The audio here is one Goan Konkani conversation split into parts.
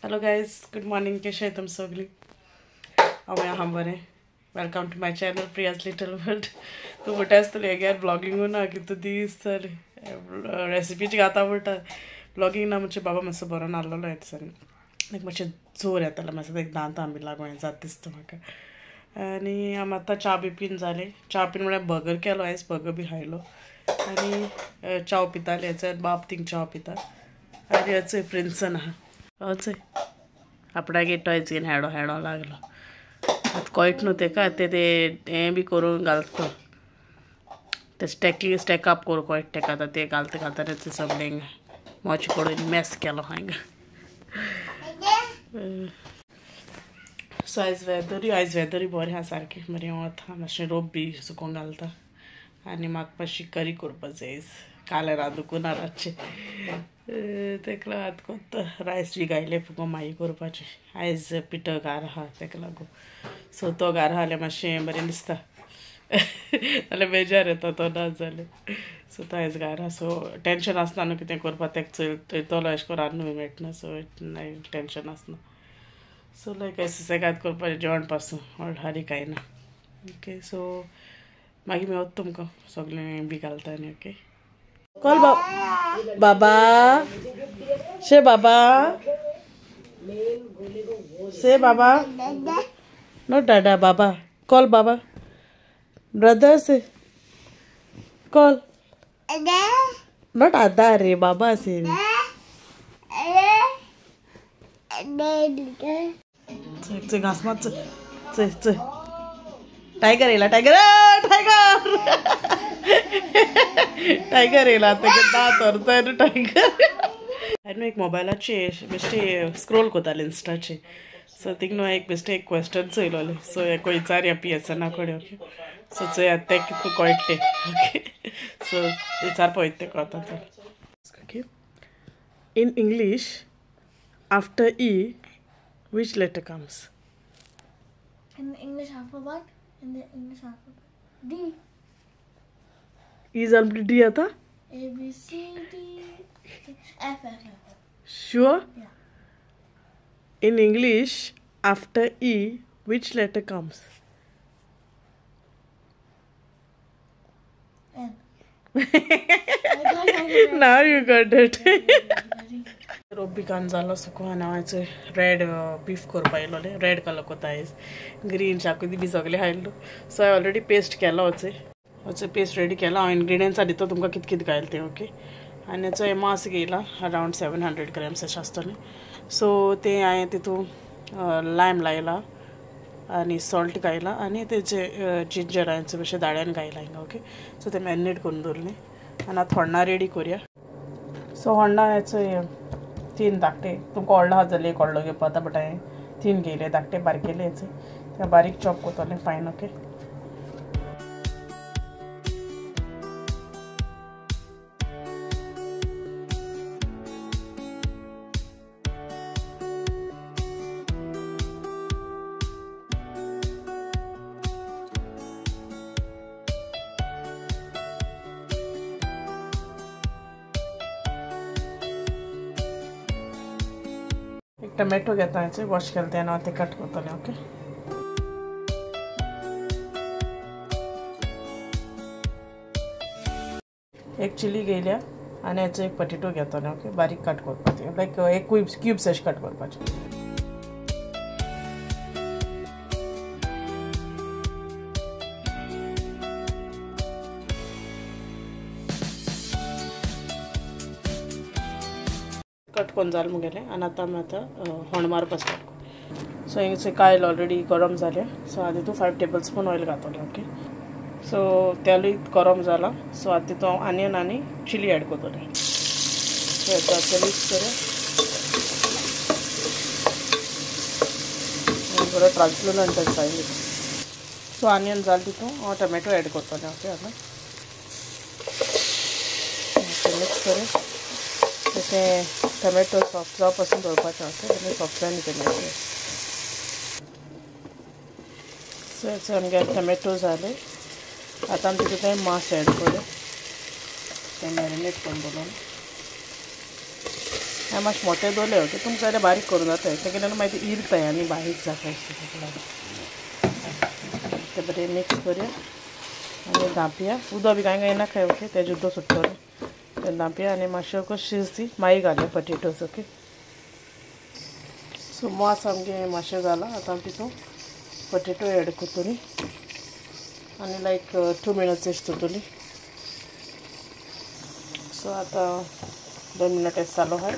Hello guys, good morning. कशें तुम सगळीं? हांव आहा बरें. Welcome to my channel Priya's little world. तूं म्हणटा आसतली हेगेर ब्लॉगिंगू ना कितू दीस जाले रेसिपीची घाता म्हणटा ब्लॉगींग ना. म्हणजे बाबा मातसो बरो नासलेलो ह्या दिसांनी, लायक मातशें जोर येतालो मातसो, एक दांतां बी लागून जाता दिसता म्हाका. आनी आमी आतां च्या बी पीन जालें. च्या पीन म्हळ्यार बर्गर केलो आयज, बर्गर बी खायलो आनी च्याव पिताले. हेचो बाब थिंग च्याव पिता आनी हेचोय प्रिन्सन आहा. हय आपणागे टॉयज घेवन हेडो हेडो लागलो. आतां कळट न्हू तेका, ते हें बी करून घालता ते स्टॅकिंग स्टॅक अप करूं कळट तेका. आतां ते घालता घालता ते सगळें मोच करून मॅस केलो हांगा. सो आयज वेदरूय बरें आहा सारकें, बरें वता मातशें रोप बी सुकोवंक घालता आनी म्हाका मातशी करी करपा जाय. काल रांदूंक ना रातचें, तेका लागून आतां कोत्ता. रायस बी घायले फुगो मागीर करपाचें. आयज पिठो गार आहा तेका लागून, सो तो गार आहा जाल्यार मातशें बरें दिसता, नाल्यार बेजार येता तो ना जाल्यार. सो तो आयज गार आहा, सो टेंशन आसना न्हू कितें करपा तेका चोयतलो अशें करून रांदूंक मेळटा, सो टेंशन आसना. सो लायक सुसेगाद करपाचें जेवण पासून व्हड हारी कांय ना. ओके, सो मागीर मेवता तुमकां सगळें बी घालता आनी. ओके, कॉल बाबा शे बाबा से बाबा नो दादा बाबा कॉल बाबा ब्रदर से कॉल not आदा रे बाबा से घास मात टायगर येला, टायगर टायगर टायगर येला तेगे दांत व्हरता न्हू टायगर. हांवें एक मोबायलाचेर बेश्टे स्क्रोल करतालें इंस्टाचेर, सो थिंग न्हू एक बेश्टे एक क्वेश्चन चोयलोलें. सो एक विचारया पी एसना कडेन. ओके, सो चोया तें कितको कळटलें. ओके, सो विचारपा वयता तें कोता. चल, okay. In English after E which letter comes? In the English alphabet? In the English alphabet. D. E is already D आता? A B C D F F F. Sure? Yeah. In English after E which letter comes? N. Now you got it. रोप बी कान जालो सुको आनी हांव रेड बीफ करपा येयलोलें. रेड कलर कोता आयज, ग्रीन शाकुती बी सगळें हाडलो. सो हांवें ऑलरेडी पेस्ट केलो, वचे पेस्ट रेडी केला. हांव इनग्रिडियंट्सां दिता तुमकां कित कित घायलें तें. ओके, आनी हेचो मास घेयला अरावंड 700 ग्रॅम्स अशें आसतलें. सो तें हांवें तितून लायम लायला आनी सॉल्ट घायला आनी तेजे जिंजर हांवें मातशें दाड्यान घायला हिंगा. ओके, सो तें मॅरिनेट करून दवरलें आनी आतां होण्णां रेडी करुया. सो होण्णां हेचो 3 धाकटे, तुमकां व्हडलो आहा जाल्यार एक व्हडलो घेवपा जाता, बट हांवें 3 घेयले धाकटे बारकेले. हेचे ते बारीक चॉप करतलें फायन. ओके, टमेटो घेता हेचे वॉश केले ते हांव ते कट करतलें. ओके, एक चिली घेयल्या आनी हेचो एक पटेटो घेतलें. ओके, बारीक कट करपाचें, लायक एक क्यूब्स अशें कट करपाचें. कट करून जालें मुगेलें आनी आतां आमी आतां होण मारपा स्टार्ट करूं. सो हिंगचे कायल ऑलरेडी गरम जालें. सो आतां तितून 5 टेबल स्पून ऑयल घातलें. ओके, सो तेलूय गरम जालां. सो आतां तितून हांव आनियन आनी चिली एड करतलें. सो हेचो मिक्स करूं, बरो ट्रान्सलुलंट जाय. सो आनियन जालें तितून हांव टोमॅटो एड करतलें. ओके, आतां मिक्स करूं. तें टोमॅटो सॉफ्ट जावपा पासून दवरपाचें. ओके, आनी सॉफ्ट जायना तें मातशें. सो हेचो आमगे टोमॅटो जाले. आतां आमी तितून मांस एड करूं, तें मॅरिनेट करून दवरलें. हें मातशें मोटे दवरले ओके तुमकां जाल्यार बारीक करूं जाता तें केल्यार मागीर ते इरताय आनी बारीक जाता तें बरें मिक्स करुया आनी धांपया उदक बी कांय कांय नाकाय ओके तेजें उदक सुट्टलें तें धांपया आनी मातशें कशें शिज ती मागीर घालया पटेटोज ओके सो मास आमगें मातशें जालां आतां आमी तितून पटेटो एड करतली आनी लायक 2 मिनट्स शिजतली सो आतां 2 मिनट जालो आहा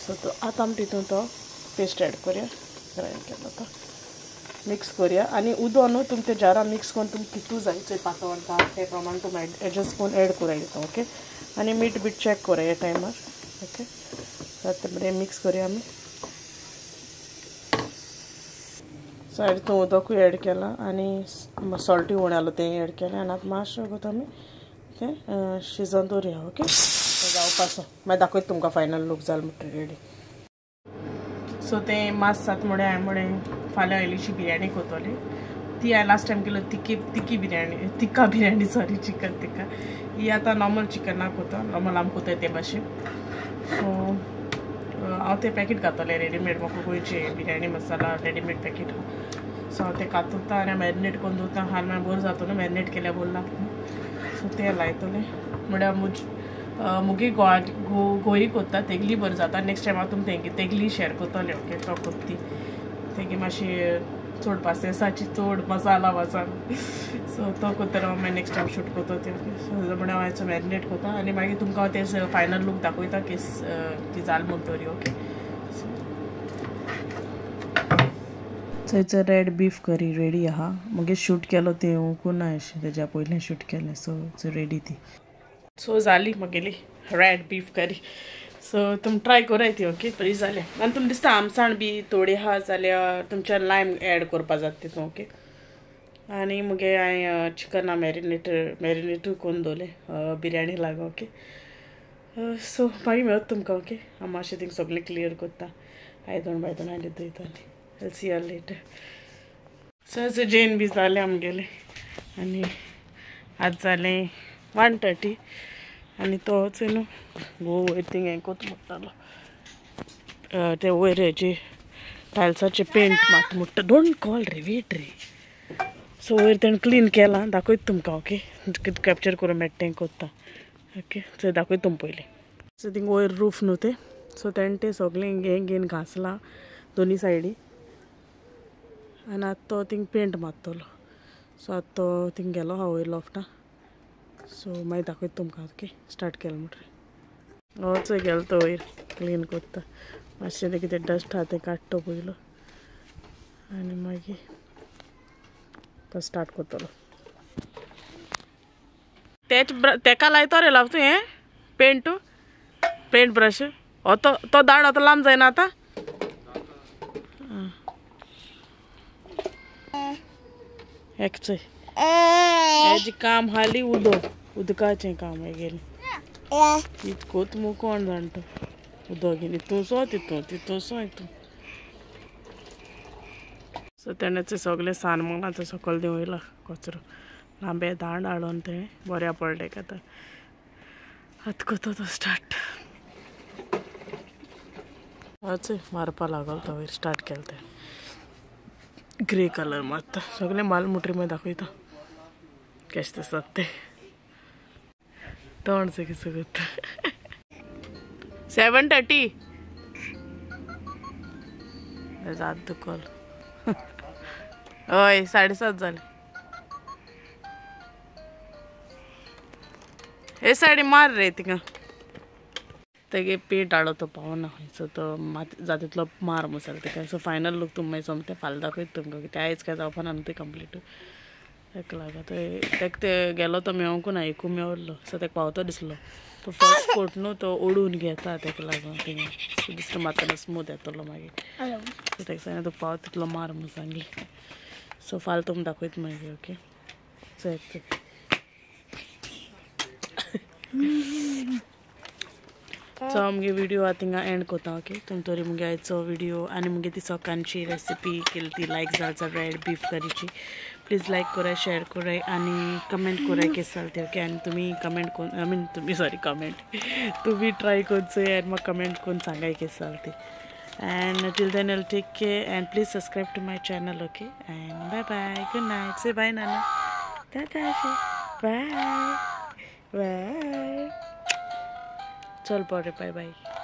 सो तो आतां आमी तितून तो पेस्ट एड करुया ग्रायंड केलो तो मिक्स करुया आनी उदक न्हू तुमच्या जारा मिक्स करून तुमकां कितू जाय चोय पातळ ते प्रमाण तुमी एडजस्ट करून एड करूं येता ओके आनी मीठ बीट चॅक करूया ह्या टायमार ओके सो आतां बरें मिक्स करुया आमी सो हांवें तितून उदकूय एड केलां आनी सॉल्टूय उणें आसलो तें एड केलें आनी आतां मातशें आमी तें शिजोवन दवरुया ओके जावपाचो मागीर दाखयता तुमकां फायनल लूक जालो म्हणटकीर रेडी सो तें मास जाता म्हणून हांवें म्हणलें फाल्यां इल्लीशी बिरयानी करतली ती हांवें लास्ट टायम केलो तिकी बिरयानी तिक्का बिरयानी सॉरी चिकन तिक्का ही आतां नॉर्मल चिकनाक करता नॉर्मल आमी करताय ते भाशेन सो हांव तें पॅकेट घातलें रेडीमेड म्हाका गोंयचे biryani masala readymade packet so हांव तें कातुता आनी मॅरिनेट करून दवरता हाल मागीर बरें जाता न्हू मॅरिनेट केल्यार बरें लागता सो तें लायतलें म्हळ्यार मुगे गोंय करता तेगली बरें जाता नेक्स्ट टायम हांव तुमकां तेगली शेअर करतलें ओके तो करता ती तेगे मातशी चड पासियेंसाची चड मसाला वसाला सो तो करतलो हांव मागीर नेक्स्ट टायम शूट करता ते ओके सो म्हणल्यार हांव मॅरिनेट करता आनी मागीर तुमकां हांव तें फायनल लूक दाखयता की ती जाल म्हूण तरी okay so it's a red beef curry ready आहा मागीर शूट केलो तें येवंकू ना अशें तेज्या पयलें शूट केलें सो it's ready ती सो जाली म्हगेली रेड बीफ करी सो तुमी ट्राय कराय ती ओके बरी जाल्या आनी तुमकां दिसता आमसाण बी थोडी आहा जाल्यार तुमच्या लायम एड करपा जाता तितून ओके आनी मुगे हांवें चिकना मॅरिनेटूय करून दवरलें बिरयानी लागो ओके सो मागीर मेळत तुमकां ओके हांव मातशें थिंग सगळें क्लियर करता आयदण बायदण हाडली धुयताली I'll see you later. So Jain बी जालें आमगेलें आनी आज जालें 1:30 आनी तो चोय न्हू घोव वयर थिंग हें कोत म्हणटालो ते वयर हेजे टायल्साचे पेंट मात म्हणटा don't call रे वेट रे सो वयर तेणें क्लीन केलां दाखयता तुमकां ओके कितें कॅप्चर करूं मेळटा तें कोत्ता ओके सो दाखयता तुमकां पयलीं सो थिंग वयर रूफ न्हू तें सो तेणें तें सगळें हें घेवन घासलां दोनी सायडी आनी आतां तो थिंग पेंट मारतलो सो आतां तो थिंग गेलो आहा वयर लॉफ्टा सो मागीर दाखयता तुमकां ओके स्टार्ट केलें म्हणटकीर हो चोय गेलो तो वयर क्लीन करता मातशें तें कितें डस्ट आहा तें काडटा पयलो आनी मागीर तो स्टार्ट करतलो तेच तेका लायतो रे लाव तूं हें पेंट पेंट ब्रश हो तो दांड आतां लांब जायना आतां एक चोय हेजें काम हाली उदक उदकाचें काम हेगेलें इतकोत मु कोण जाण तो उदक घेवन इतूसो तितून तितूसो हितून सो तेणें सगळें सान मागलां तें सकयल देंवयला कचरो लांबे दांड हाडून तेणें बऱ्या पडलें आतां आतां करता तो स्टार्ट चोय मारपा लागलो तो वयर स्टार्ट केलें तें ग्रे कलर मारता सगळें माल मुटरी मागीर दाखयता कशें दिसता तें तोंड कसो करता 7:30 जात दुखल हय 7:30 जालें हे सायडी मार रे थिंगा तेगे पेंट हाडो तो पावना सो तो जाता तितलो मार मसालो तेका सो फायनल लूक तुमकां मागीर सोमतें फाल्यां दाखयता तुमकां कित्याक आयज काय जावपा ना न्हू तें कंप्लीट तेका लागून तेका ते गेलो तो मेवोंकू ना एकू मेवल्लो सो तेका पावतो दिसलो तो फर्स्ट कोट न्हू तो ओडून घेता तेका लागून थिंगा सो दुसरो मारतना स्मूथ येतलो मागीर सो तेका सांगलें तुका पावता तितलो मार म्हूण सांगलें सो फाल्यां तुमकां दाखयता मागीर ओके सो सो आमगे व्हिडिओ आतां थिंगा एंड करता ओके तुमी तरी मुगे आयचो व्हिडिओ आनी मुगे ती सकाळची रेसिपी केली ती लायक जाल रेड बीफ करीची प्लीज लायक कराय, शेअर कराय आनी कमेंट कराय केस चलते ओके. आनी तुमी कमेंट करून I mean तुमी सॉरी कमेंट तुमी ट्राय करचोय आनी म्हाका कमेंट करून सांगाय केस चलते. And till then I'll take care and please subscribe to my channel, okay? And bye bye, good night. Say bye Nana. Tata, say bye bye. Chal bye bye.